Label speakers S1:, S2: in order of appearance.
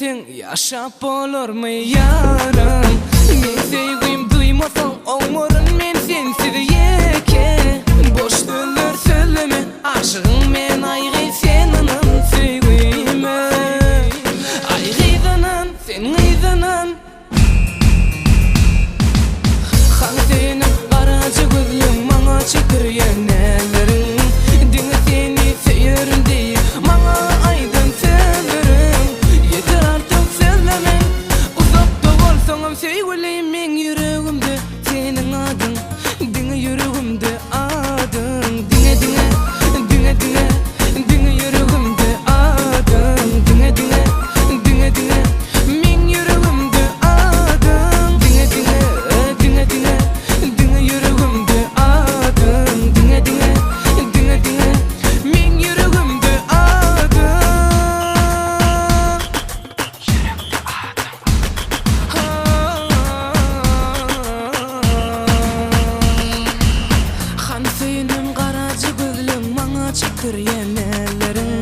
S1: Söýmeseň ýaşap bolarmy ýarym Meň söýgim duýmasaň oňaryn men sensiz ýeke Boş sözler sözleme aşygyň men aý gyz sen ynan söýgime Aý gyz ynan sen gyz ynan. Hany seniň garaja gözleň maňa çekdirýän näzleriň Diňe seni söýerin diýip maňa aýdan sözleriň Ýeter artyk sözleme uzakda bolsaňam söýgülim Meň ýüregimde seniň adyň diňe ýüregimde adyň Diňe diňe diňe diňe diňe ýüregimde adyň Diňe diňe diňe diňe meň ýüregimde adyň Diňe diňe diňe diňe diňe ýüregimde adyň Diňe diňe diňe diňe meň ýüregimde adyň. Ýürekde adyň. Han söýenim garaja gözleň maňa çekdirýän näzleriň.